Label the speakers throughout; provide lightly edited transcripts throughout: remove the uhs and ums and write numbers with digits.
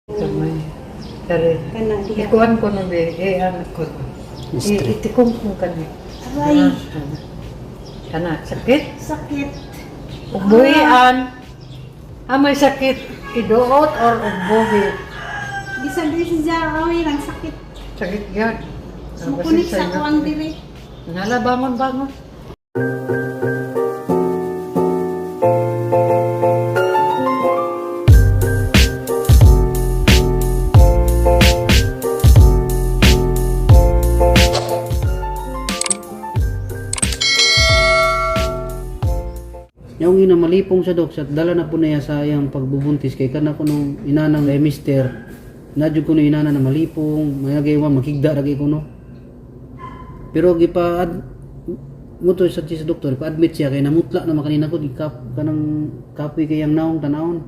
Speaker 1: Kamay. Pero,
Speaker 2: Kana diha.
Speaker 1: ikuan ko na be, eh, ano ko.
Speaker 3: Mystery.
Speaker 1: Itikom ko kani.
Speaker 2: Aray,
Speaker 1: Kana, sakit?
Speaker 2: sakit.
Speaker 1: Ugbuhian. Ah, may sakit. Iduot or ugbuhi.
Speaker 2: Bisan diri siya away lang sakit.
Speaker 1: Sakit yun.
Speaker 2: Mukunik sa kuang diri.
Speaker 1: Nala, bangon, bangon.
Speaker 3: Yung ina malipong siya, dok, sa dala na po niya sa iyang pagbubuntis kay kana ko nung inanang kay mister. Nadyo ko nung inana na malipong, may nagay wa makigda ra ko no. Pero gipa ad mo to sa sa doktor, pa-admit siya kay namutla na makanina ko gikap kanang kapoy kay yang naong tanawon.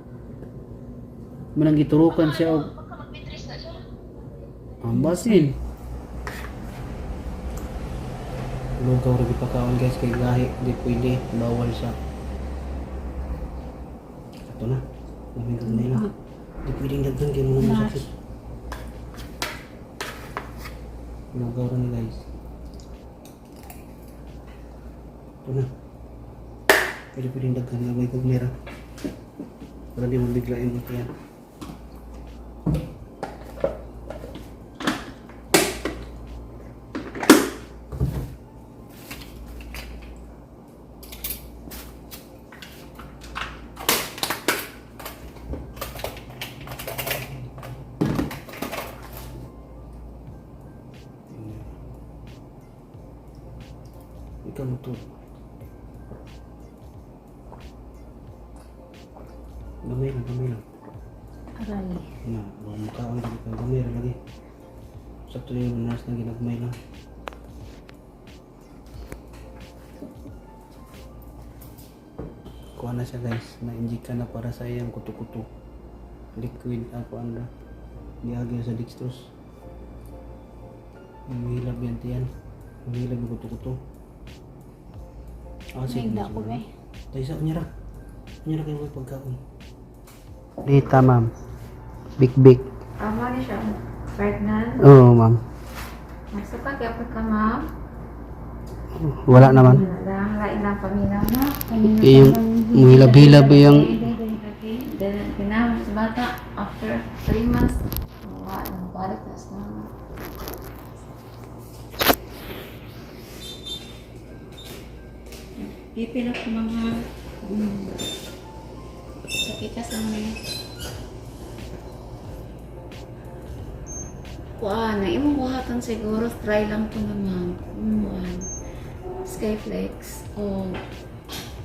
Speaker 3: Manang giturukan siya og ang basin. Lugaw ra gipakaon, guys, kay gahi di pwede, bawal siya. Ito na. Lamig ang nila. Di pwedeng daghan kay mga masakit. Lugaw ra ni, guys. Ito na. Pwede pwedeng daghan nga may kagmera. Para di mo biglain mo yan. Ikaw mo to. Gamay lang, gamay lang.
Speaker 2: Aray.
Speaker 3: Na, mga mukhaon lagi kang gamay ra lagi. Sakto yung nurse na ginagmay lang. Kuha na siya, guys, na-inject ka na para sa iyang kuto-kuto. Liquid ako anda. Giagi sa dextrose. Mahilab yan tiyan. Mahilab yung kuto-kuto. Ah, sige.
Speaker 2: Nagda ko be.
Speaker 3: Tayo sa unyara. Unyara kayo may pagkaon. Dita, ma'am. Big big.
Speaker 4: Tama ni siya. Pregnant.
Speaker 3: Oo, ma'am.
Speaker 4: Nagsuka kaya pa ka, ma'am.
Speaker 3: Wala naman.
Speaker 4: Wala lang, lain lang paminaw na.
Speaker 3: Yung muhilab-hilab yung
Speaker 4: Okay. Then, tinawag sa bata after 3 months. Wala, nang balik na sa mama. Pipila ko mga sakit ka sa mga kuan na imong buhatan siguro try lang po na, ma'am. Kuan. Skyflex o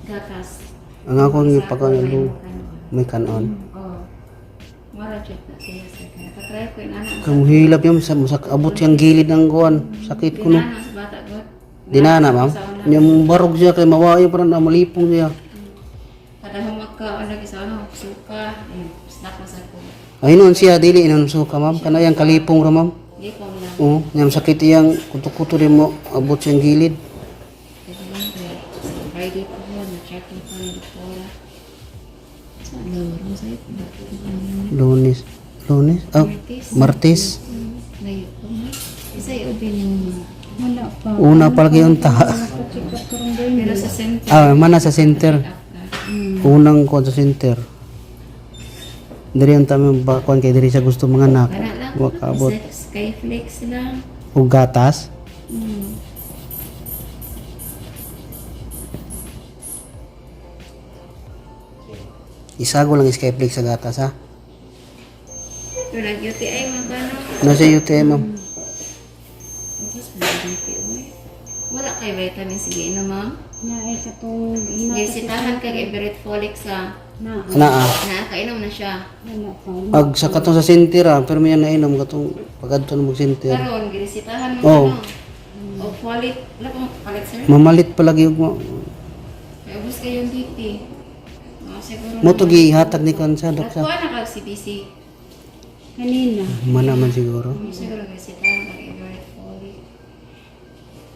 Speaker 4: gatas.
Speaker 3: Ang akong
Speaker 4: Sa
Speaker 3: ipakaon
Speaker 4: may
Speaker 3: yung
Speaker 4: kanon.
Speaker 3: may kanon.
Speaker 4: Oo. Mara check na siya sa kanya. Patry ko yung anak.
Speaker 3: Kamuhilab yung sa masak abot siyang gilid ng kuan. Sakit ko no.
Speaker 4: Dinana sa bata god.
Speaker 3: Di na na, ma'am.
Speaker 4: Sa una.
Speaker 3: Yung barog siya kay mawayo pa na malipong siya.
Speaker 4: Kada humagka lagi sa ano, suka, snack na sa ko.
Speaker 3: Ay noon siya dili inon suka, ma'am. Kana yang kalipong ra, ma'am.
Speaker 4: Lipong lang.
Speaker 3: Oo, yung sakit iyang kuto-kuto rin mo abot siyang gilid.
Speaker 4: Pero lang kay sa Friday po ko, na-check na ko ni doktora. Sa ano, marong sa'yo.
Speaker 3: Lunes. Lunes? Ah,
Speaker 4: Martes.
Speaker 3: Martes.
Speaker 4: Layo ko na. Isa iubin yung
Speaker 2: Wala pa.
Speaker 3: Una pa lagi yung ta.
Speaker 2: Check up karong day.
Speaker 4: Pero sa center.
Speaker 3: Ah, mana sa center. Unang kuan sa center. Diri ang tami ba kuan kay diri siya gusto mga anak.
Speaker 4: Kana lang.
Speaker 3: Wa kaabot.
Speaker 4: Skyflex lang.
Speaker 3: Og gatas. Isago lang Skyflex sa gatas ha.
Speaker 4: Pero nag-UTI magkano?
Speaker 3: Nasa UTM, ma'am.
Speaker 4: Tapos BP, uy. Wala kay vitamin C no, ma'am?
Speaker 2: Naay katong
Speaker 4: Gisitahan kag Everett Folic sa
Speaker 2: Na.
Speaker 3: Ana ah.
Speaker 4: nakainom na siya.
Speaker 2: Wala pa.
Speaker 3: Pag sa katong sa center ah, pero may nainom katong pagkadto na mag center.
Speaker 4: Karon girisitahan mo
Speaker 3: Oo.
Speaker 4: ano. O folic, wala pong folic, sir.
Speaker 3: Mamalit palagi og mo.
Speaker 4: May ubos kayong BP. Oh, siguro.
Speaker 3: Mo to gihatag ni kuan sa dok sa.
Speaker 4: Nakuha na kag CBC.
Speaker 2: Kanina.
Speaker 3: Mana man siguro.
Speaker 4: Mo siguro girisitahan kag Everett Folic.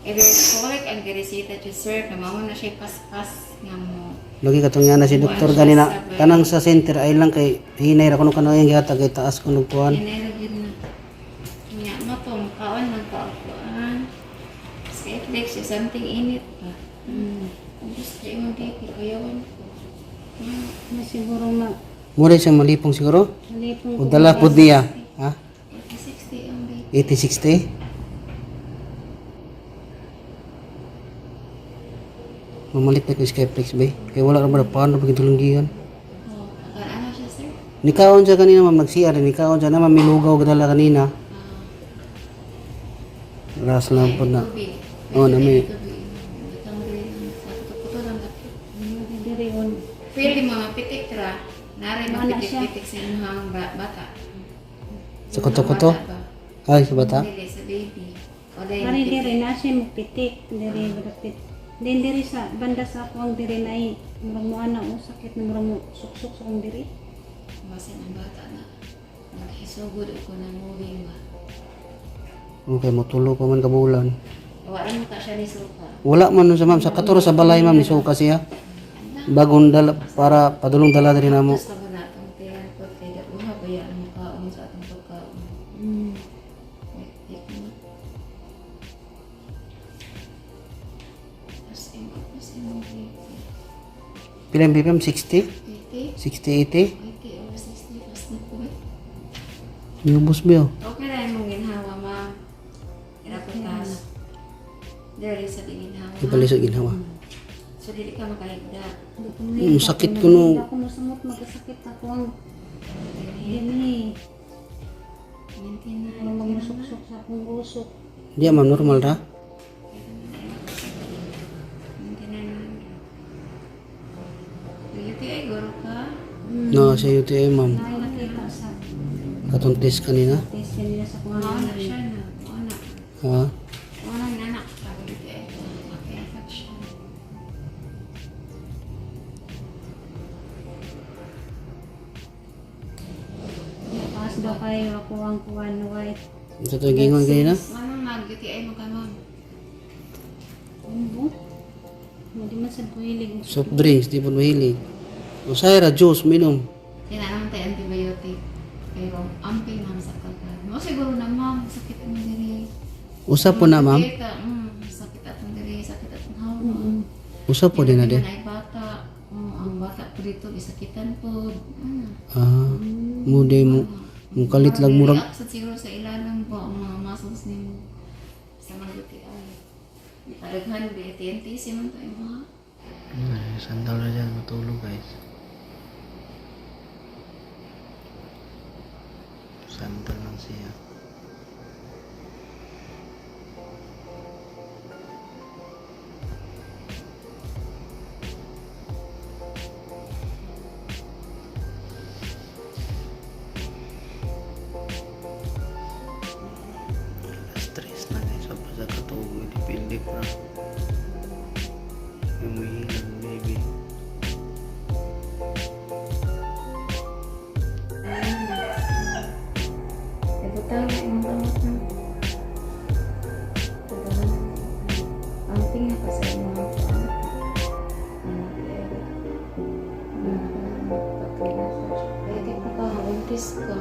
Speaker 4: Everett Folic ang girisita to sir, kay mamo na siya paspas. nga mo.
Speaker 3: Lagi katong nga na si doktor ganina kanang sa center ay lang kay hinay ra kuno kanang iyang gihatag kay taas kuno kuan.
Speaker 4: Hinay ra gyud na. Nya mo to makaon man ka kuan. Skyflex siya something init pa. Kung gusto imong BP kuyawan ko.
Speaker 2: Na siguro ma
Speaker 3: Mura siyang malipong siguro.
Speaker 2: malipong
Speaker 3: O dala pud niya. Ha?
Speaker 4: 80-60 ang BP.
Speaker 3: 80-60? Mamalit na ko Skyflex ba? Kay wala ra ba paano pag tulunggihan.
Speaker 4: Oh, ano siya, sir?
Speaker 3: Nikaon siya kanina ma'am, nag-CR, nikaon siya na ma'am, milugaw gadala kanina. Ras lang po na.
Speaker 4: Tubig.
Speaker 3: Oo, na may-
Speaker 4: Tubig. Butang diri lang sa kuto-kuto lang dapit.
Speaker 2: Diri on.
Speaker 4: Pwede mga pitik ra. Nari
Speaker 2: Wala siya.
Speaker 4: mapitik-pitik sa inyong bata.
Speaker 3: Sa kuto-kuto?
Speaker 4: Bata ba?
Speaker 3: Ay, sa bata?
Speaker 4: Dili, sa baby. Wala yung
Speaker 2: Mari
Speaker 4: pitik.
Speaker 2: diri na siya magpitik diri malapit. Din diri sa banda sa ako ang diri na ay murag mo ana o sakit na murag mo suksok sa akong diri.
Speaker 4: Basin ang bata na. Maghisugod ko na moving ba.
Speaker 3: Okay, motulo pa man kabulan.
Speaker 4: Wala mo ka siya ni Suka.
Speaker 3: Wala man nun sa ma'am, sa katuro sa balay ma'am, nisuka siya. Bagong dala, para padulong dala diri namo.
Speaker 4: Gusto ba na itong tiyan ko kay Uha ba yan ang mukhaon sa atong pagkaon. Wait, take mo. Tapos imong baby.
Speaker 3: Pila yung BPM? 60?
Speaker 4: 80?
Speaker 3: 60, 80?
Speaker 4: 80 or 60 pas na po eh.
Speaker 3: Niubos ba yun?
Speaker 4: Okay na imong ginhawa, ma'am. Iraputas. Dere sa ginhawa.
Speaker 3: Di pala sa ginhawa.
Speaker 4: So dili ka makahigda.
Speaker 2: Di ko
Speaker 3: Sakit ko no.
Speaker 2: Ako mosamot magasakit ako ang diri.
Speaker 4: 99.
Speaker 2: Murag magmusuksok sa akong usok.
Speaker 3: Di ma'am, normal ra.
Speaker 4: 99. UTI guro ka?
Speaker 3: No, sa UTI ma'am.
Speaker 2: Ay nakita sa
Speaker 3: Katong test kanina.
Speaker 2: test nila sa akong
Speaker 4: Mao na siya na. Mao na.
Speaker 3: Ha?
Speaker 4: Mao na nanak ka UTI. Okay, infection.
Speaker 2: Taas daw kayo ako ang kuwan white.
Speaker 3: Ito to gingon kanina.
Speaker 4: Manong nag-UTI mo ka ma'am?
Speaker 2: Umbo. Hindi man sa buhilig.
Speaker 3: Soft drinks, di po mahilig. Usay ra, juice, minom.
Speaker 4: Kailangan tayo antibiotic. Pero amping ma'am sa kagad. Mo siguro na ma'am, sakit ang diri.
Speaker 3: Usa po na ma'am.
Speaker 4: Kita, sakit atong diri, sakit atong hawa.
Speaker 3: Usa po din na din.
Speaker 4: Ay bata. Ang bata po dito gisakitan po. Ano?
Speaker 3: Ah, mo di mo mo kalit lang murag.
Speaker 4: React sa siguro sa ilalim po ang mga muscles nimo sa mga UTI. Daghan ba TNTC man to yung mga
Speaker 3: Sandal na dyan, matulog guys. Sandal lang siya. Stress na guys, wala sa katuog, depende pa. Yung mahilang baby.
Speaker 4: Ibutang na imong kamot na. Amping na pa sa imong kuan. Kaya di pa ka buntis ka.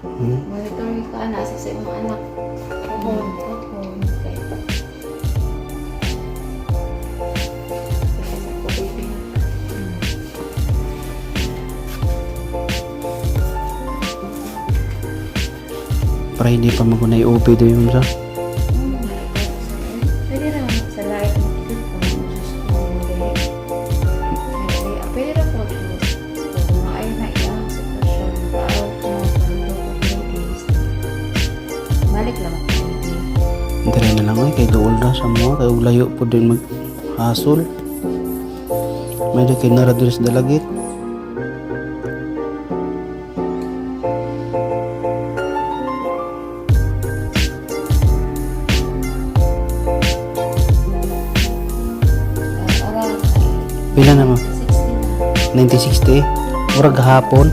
Speaker 3: Hmm?
Speaker 4: Monitor ka na sa imong anak. Pohon, pohon. Kay. Kaya sa ko baby.
Speaker 3: Para hindi pa magunay OP doon yun sa.
Speaker 4: Pwede ra sa live mo ko Diyos ko dili. Pwede ra po ko. Kung maayo na iya ang sitwasyon, araw ko 2 to 3 days. Balik lang ako baby.
Speaker 3: Dire na lang ay kay duol na sa mga kay og layo po din mag hasol. May di kay nara diri sa dalagit.
Speaker 4: Around
Speaker 3: Pila na ma'am?
Speaker 4: 60 na.
Speaker 3: 1960? Murag gahapon.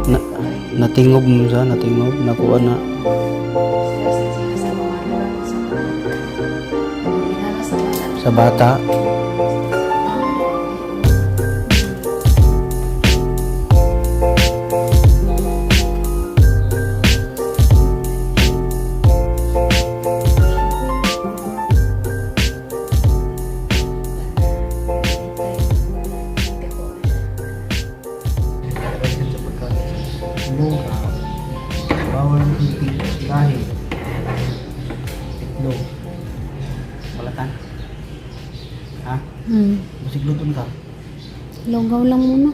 Speaker 3: Na, Natingob mo sa, natingob, nakuha na.
Speaker 4: Stress na sila sa mga anak, sa mga sa bata.
Speaker 3: Sa bata. Lugaw, bawang itik, lahi, itlog, balatan. Ha? Busigluton ka.
Speaker 2: Lugaw lang muna.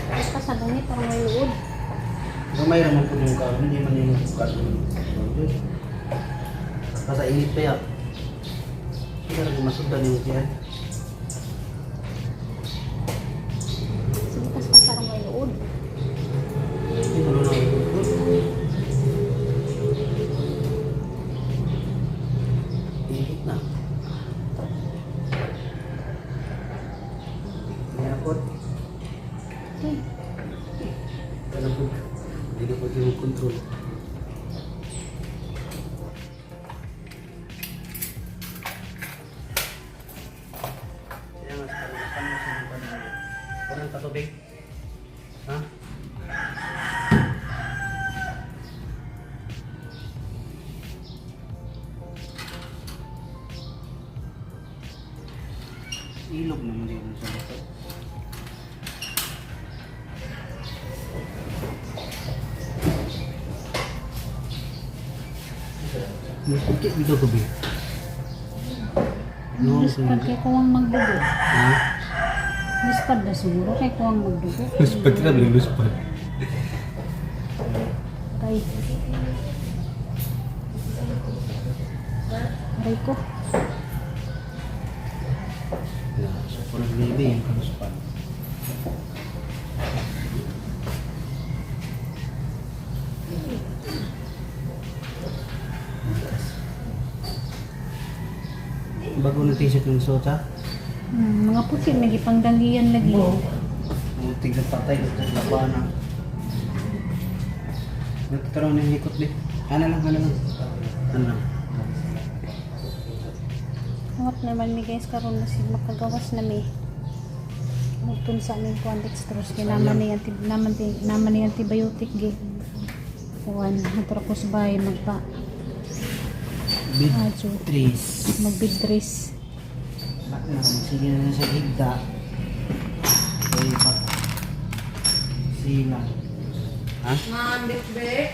Speaker 2: Basta sa langit, parang may luod.
Speaker 3: Gamay raman po yung karon, hindi man yung karon. Basta init pa yan. Hindi ka masundan yung siya.
Speaker 2: Sa bukas pa sarang may luod.
Speaker 3: Hindi ko na Init na. Mayakot.
Speaker 2: Okay.
Speaker 3: Wala po. Hindi na po yung control. Kaya nga sa kanila, sa kanila. Walang patubig. Ha? Ilog naman dito sa likod. Puti dito gabi. No,
Speaker 2: Lispad kay kuwang magdugo.
Speaker 3: Ha?
Speaker 2: Lispad na siguro kay kuwang magdugo.
Speaker 3: Luspad ka na, luspad.
Speaker 2: Aray. Aray ko.
Speaker 3: Na, so puro baby yung kaluspad. Bago na t-shirt ng suot ha?
Speaker 2: Mga puti, nagipangdanggiyan lagi.
Speaker 3: Muntik na patay, laban na. Nagtataroon ng likot be. Ano lang, ano lang. Ano lang.
Speaker 2: Angat naman mi guys, karon na si makagawas na mi. Mutun sa aming kuan dextrose kay naman ni anti naman ni naman ni antibiotic gi. Kuan hadto ko sa bahay magpa
Speaker 3: Bid
Speaker 2: adyo
Speaker 3: trees.
Speaker 2: magbidris.
Speaker 3: Bakit sige na sa higda. Ay, bak. Sila. Ha?
Speaker 4: Ma'am, Bek-Bek.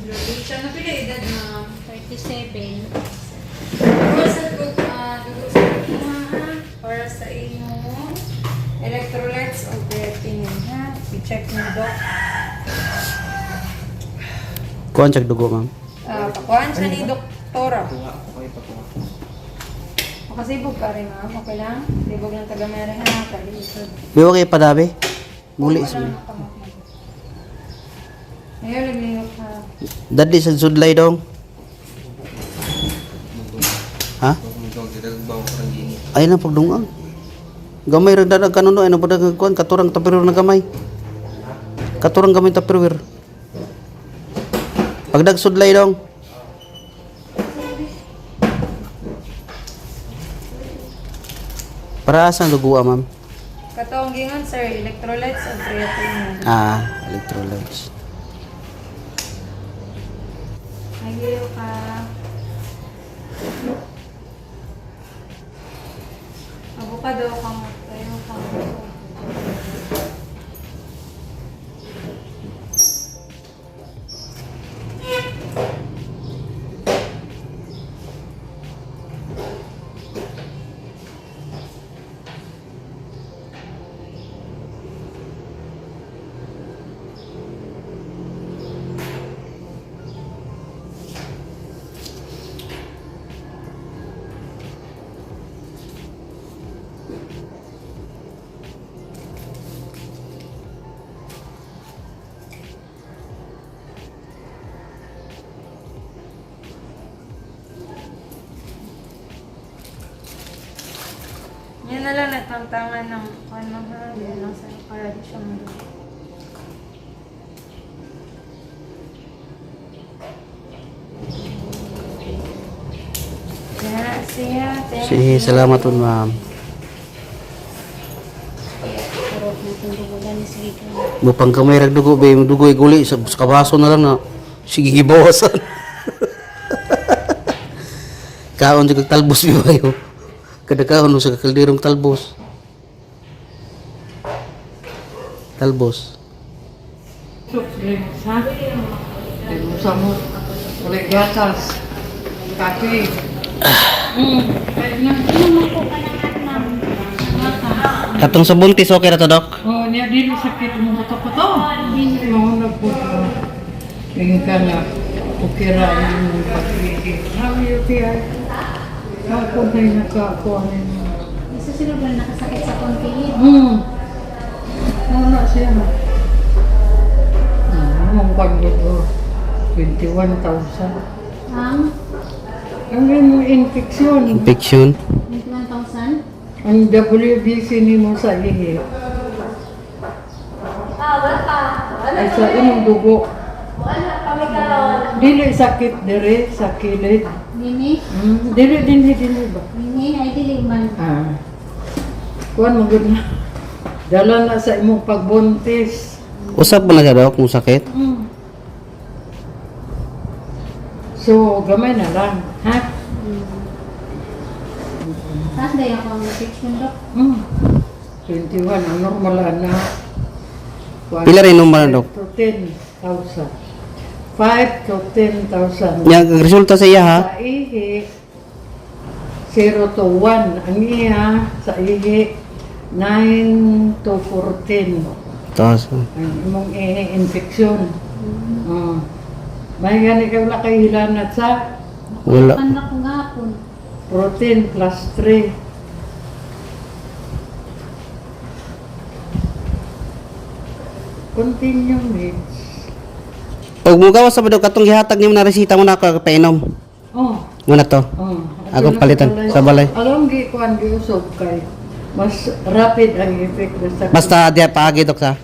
Speaker 4: Lucia, na pila edad, ma'am?
Speaker 2: 37.
Speaker 4: Dugo sa dugo sa kuha, ha? Para sa imong electrolytes o creatinine, ha? I-check ni Doc.
Speaker 3: Kuan check dugo, ma'am.
Speaker 4: Ah, pakuhaan siya ni Doktora. Makasibog ka rin, ma'am. Okay lang? Libog ng taga-mere, ha? Kalisod.
Speaker 3: Biwa kay padabi. Muli.
Speaker 4: Ngayon, naglingap ka.
Speaker 3: Dadli sa sudlay dong. Ha? Ay na pagdungang. Gamay ra dadag kanuno ay napadag kuan katurang tapirwir na gamay. Katurang gamay tapirwir. Pagdag sudlay dong. Para asa ang dugo, ma'am?
Speaker 4: Katong gingon, sir, electrolytes o creatinine.
Speaker 3: Ah, electrolytes.
Speaker 4: Nagyayo ka. Avocado ka mo. Tayo ka mo. Yan na lang nagtamtaman ng kuan mo ha. Yan lang sa para di siya madugo. Yeah, siya. Thank
Speaker 3: Sige,
Speaker 4: you.
Speaker 3: salamat po, ma'am.
Speaker 2: Pero natin dugo gani sige ka.
Speaker 3: Bupang kamay rag dugo be, dugo guli sa kabaso na lang na. Sige gibawasan. Kaon jud kag talbos bi bayo. Kada kaon sa kalderong talbos. Talbos.
Speaker 1: Soft drinks, ha? Ay, musa mo. Walay gatas. Kape. Ay, na.
Speaker 2: Inom ko ka ng ma'am. Baka.
Speaker 3: Katong sa buntis okay ra to, Dok?
Speaker 1: Oh, niya dili sakit mo kuto-kuto. Mo nagputo. Tingin ka na, okay ra yung pag-ibig. How you feel? Ako na yung nakakuha ninyo.
Speaker 2: Isa sila ba nakasakit sa konti?
Speaker 1: Wala siya. Ang pagod ko, 21,000.
Speaker 2: Ang
Speaker 1: Ang yung infection,
Speaker 3: Infection.
Speaker 2: 21,000?
Speaker 1: ang WBC ni mo sa ihi. Ay sa imong dugo. Dili sakit dire sa kilid.
Speaker 2: Dini?
Speaker 1: Dili dili dili ba?
Speaker 2: Dini ay dili man.
Speaker 1: Ah. Kuan mo gud na. Dala na sa imong pagbuntis.
Speaker 3: Usap mo na siya, Dok, kung sakit.
Speaker 1: So, gamay na lang, ha?
Speaker 2: Taas dahil ako ang infection dok.
Speaker 1: 21, ang normal na.
Speaker 3: Pila rin normal, Dok?
Speaker 1: 5 to 10,000. 5 to 10,000.
Speaker 3: Nya ang resulta sa iya ha.
Speaker 1: Sa ihi, 0 to 1. Ang iya, sa ihi, 9 to 14.
Speaker 3: Taas.
Speaker 1: Ang imong ihi, infection. May gani kay wala kay hilanat sa
Speaker 3: Wala.
Speaker 2: Pandak ko gapon.
Speaker 1: protein plus 3. Continue meds.
Speaker 3: Pag mugawas sa Dok, katong gihatag nimo na resita mo na ako painom.
Speaker 1: Oh,
Speaker 3: Muna to.
Speaker 1: oh.
Speaker 3: Akong palitan sa balay.
Speaker 1: Alam gi kuan gi usog kay mas rapid ang effect basta
Speaker 3: Basta diya paagi, Dok, sa.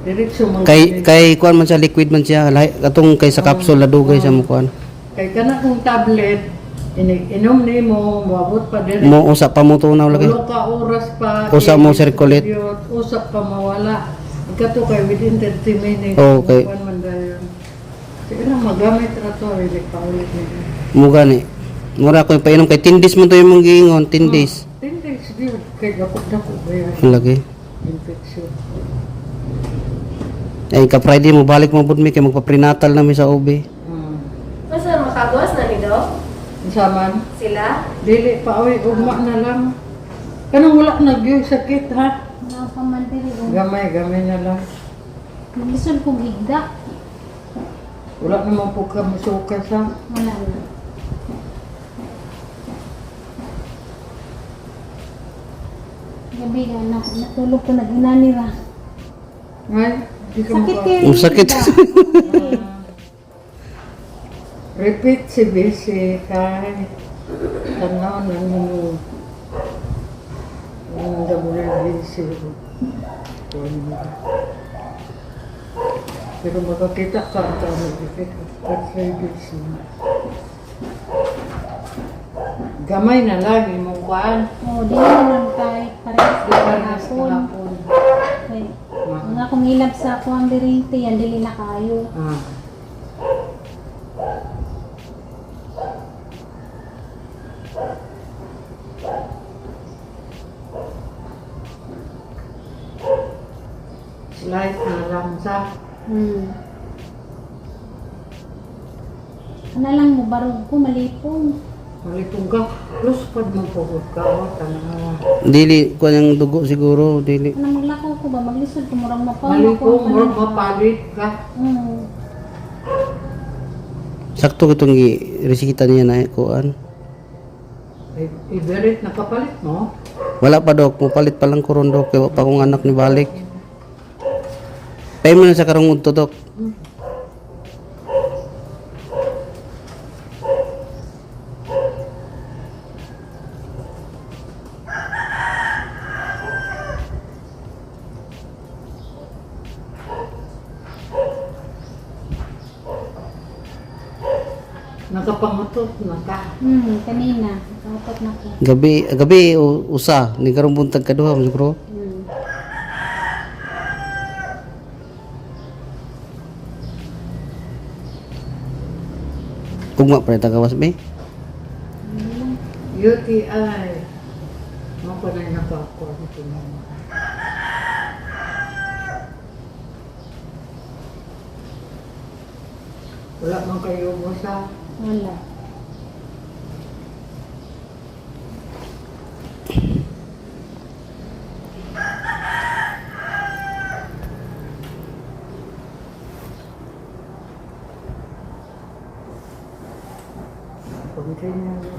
Speaker 1: diretso man
Speaker 3: Kay kay kuan man siya, liquid man siya, lahi katong kay sa capsule na dugay siya mo kuan.
Speaker 1: Kay kana kung tablet ini inom nimo moabot pa dire.
Speaker 3: Mo usa pa mo tunaw lagi.
Speaker 1: Tulo ka oras pa.
Speaker 3: Usa mo circulate.
Speaker 1: Usap pa mawala. Ang kato kay within 30 minutes.
Speaker 3: Okay.
Speaker 1: Kuan man dayon. Sige lang magamit ra to dili pa ulit nila.
Speaker 3: Mo gani. Mura ko painom kay 10 days man to imong giingon, 10 days.
Speaker 1: 10 days gyud kay dako-dako ba yan
Speaker 3: Lagi.
Speaker 1: infection.
Speaker 3: Ay ka Friday mo balik mo pud mi kay magpa-prenatal na mi sa OB.
Speaker 5: Basta makagawas na ni Doc?
Speaker 1: Unsa man?
Speaker 5: Sila?
Speaker 1: Dili pa oy ugma na lang. Kanang wala na gyud sakit ha.
Speaker 2: Wala pa man dili. oh.
Speaker 1: Gamay gamay na lang.
Speaker 2: Maglisod kong higda.
Speaker 1: Wala naman po ka masuka sa
Speaker 2: Wala na. Gabi ka na, natulog ko nag-inani ra.
Speaker 1: Ngay, di ka
Speaker 2: Sakit
Speaker 1: maka-
Speaker 2: kay
Speaker 3: Ang sakit.
Speaker 1: Repeat si BC kay tanaw na mo ang WBC. Pero makakita ka ang tao nag-effect after 3 days na. Gamay na lang imong kuan.
Speaker 2: Oh, di na naman kay parehas
Speaker 1: Di parehas
Speaker 2: kahapon.
Speaker 1: kahapon.
Speaker 2: Kay, ang akong ilab sa ako ang dirinte, yan dili na kayo.
Speaker 1: Ah. Slice na lang sa
Speaker 2: Ano lang mo, barog ko, malipong.
Speaker 1: Malipong ka. Plus pad mo pugod ka. O, tanawa.
Speaker 3: Dili kuan ang dugo siguro, dili.
Speaker 2: Ano maglakaw ko ba? Maglisod ko, murag mapaw.
Speaker 1: Malipong, murag mapalit ka.
Speaker 3: Sakto kitong gi resita niya na kuan.
Speaker 1: Ay, Iberit, nakapalit mo.
Speaker 3: Wala pa dok, mupalit pa lang ko ron dok, kay wa pa akong anak ni balik. Pay mo na sa karong udto dok.
Speaker 1: Nakapangutot na ka.
Speaker 2: Kanina. Nakahutot na ko.
Speaker 3: Gabi gabi usa ni karong buntag kaduha siguro. Ugma pa ta gawas be.
Speaker 1: UTI. Mo ko na nakakuha nito mama. Wala man kayo mo sa
Speaker 2: Wala.
Speaker 1: Continue.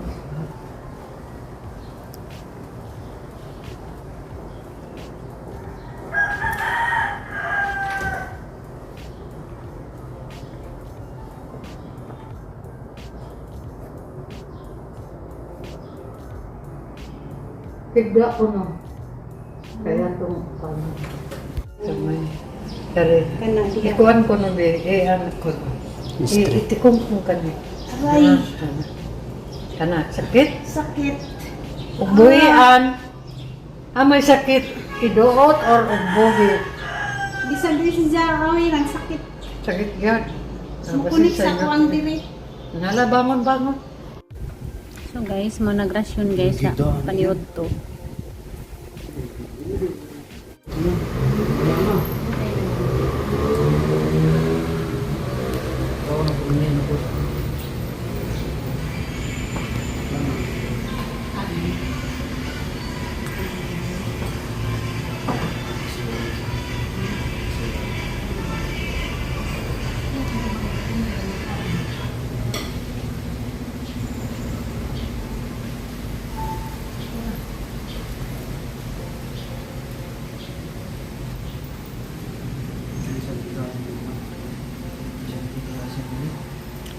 Speaker 1: Tigda ko no. Kaya itong ano. Sa may. Kare.
Speaker 2: Kana diha.
Speaker 1: Ikuan ko no be. Eh, ano ko.
Speaker 3: Mystery.
Speaker 1: Itikom ko kani.
Speaker 2: Aray.
Speaker 1: Kana, sakit?
Speaker 2: Sakit.
Speaker 1: Ugbuhian. Ah, may sakit. Iduot or ugbuhi.
Speaker 2: Bisan diri siya away lang sakit.
Speaker 1: Sakit yun.
Speaker 2: Mukunik sa ako ang diri.
Speaker 1: Nala, bangon, bangon.
Speaker 2: So guys, mo nagrasyon guys sa paniod to.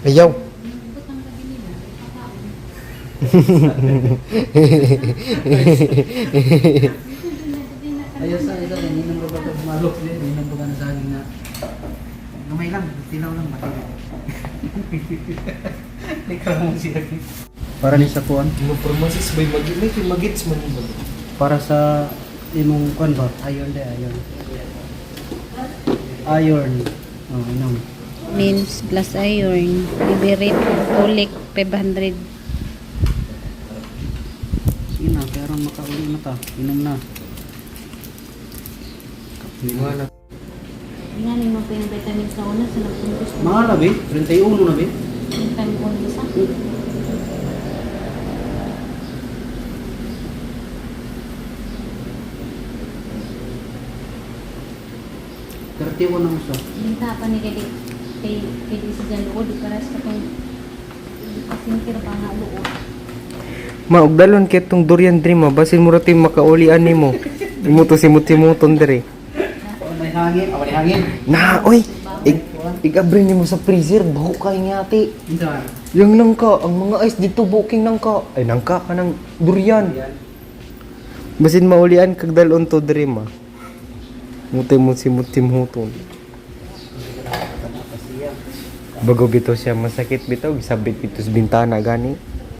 Speaker 6: Ayaw.
Speaker 3: Ayaw sa ito, ninang ba ito malok din, ninang ba na saging na gamay lang, tilaw lang, matilaw. Ikaw mo siya. Para ni sa kuan,
Speaker 6: Mo promosis by magit may kay magits man mo.
Speaker 3: para sa imong kuan ba? Iron de, iron. Iron. Oh, inom.
Speaker 2: Means plus iron, liberate, folic 500.
Speaker 3: Sige na, pero makauli na ta. Inom na.
Speaker 6: Wala.
Speaker 2: Nga ni mo pa yung vitamin sa una sa nagpuntos.
Speaker 3: Mahal na be, 31 na be.
Speaker 2: Yung time ko sa.
Speaker 3: Thirty-one na usa.
Speaker 2: Binta pa ni kay kay kay di sa luod para sa katong pasingkir pa nga luod.
Speaker 6: Maugdalon kay tong durian dream ma basin mo ra tay makaulian nimo. Imo to simut-simuton dire.
Speaker 3: Oh, may hangin, oh, may hangin.
Speaker 6: Na oy, ig-abre nimo sa freezer baho kay ngati.
Speaker 3: Unsa man?
Speaker 6: Yang nangka, ang mga ice dito booking nangka. Ay nangka kanang durian. Basin maulian kag dalon to dire ma. Mutay mo simut-simuton. Bago bitaw siya masakit bitaw, gisabit bitaw sa bintana gani.